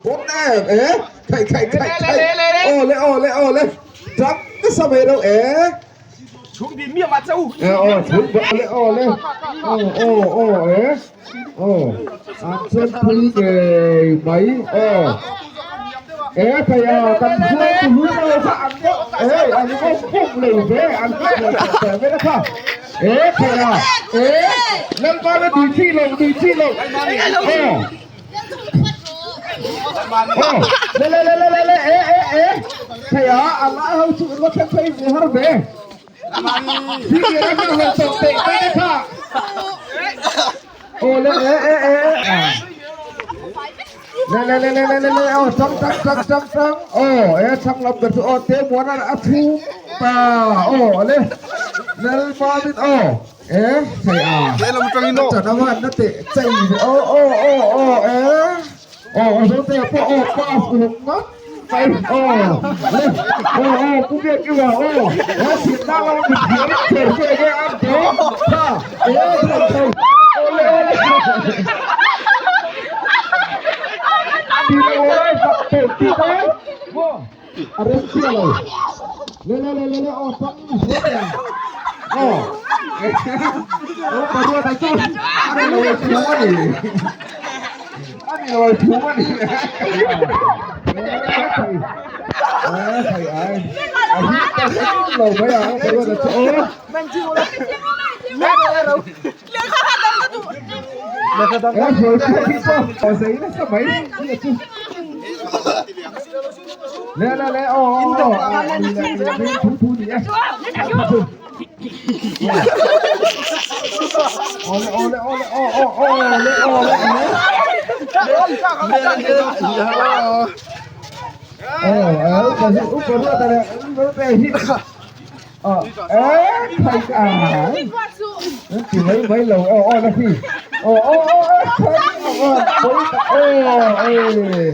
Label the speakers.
Speaker 1: Pawm em e khaih khaih khaih khaih aw le aw le aw le tang nasa mai reuh e.
Speaker 2: Chhung di miah mah che u.
Speaker 1: E aw chhung aw le aw le aw aw aw e aw an chuan pui ngei mai aw e thei a kan chuan tu hlui lo kha an ngawh e an ngawh puk lei ve an ngawh lei teh teh mai kha e thei a e lalmana dui chi lo dui chi lo aw. Aw le le le le le le e e e thei a a lai ho chu va thleng phei ve har ve thi nge a hna ho tawh teh mai na kha aw le e e e e a le le le le le le le aw chang chang chang chang chang aw e chang lam ber chu aw te muan a chhum ta aw le lalmamin aw E thei a chan a van na teh chei ve aw aw aw aw e aw a zo te pawh aw pass uluk ngawt mai aw le aw aw pu biak i wa aw e thil dang lam mi thiam cher che nge an to tha e thei thei aw le aw le ti lo lai fak te ti te maw A rem chiah lo. Le le le le le aw tang zual le aw. Aw paruat a chu a ni lo thum a ni. A ni lo thum a ni. Ai ai ai. A hi ta hrim lo mai a paruat a chu aw. Aw sawi chhuak hi pawh aw zei nasa mai hi chu. Le le le aw aw aw a ni le ni le ni thu thu ni e. Aw le aw le aw le aw aw aw le aw le aw aw upa upa ruat le upa hi Ờ, ê, thầy à, chỉ mấy mấy lầu ô ô nó khi ô ô ô ô ô ô ô.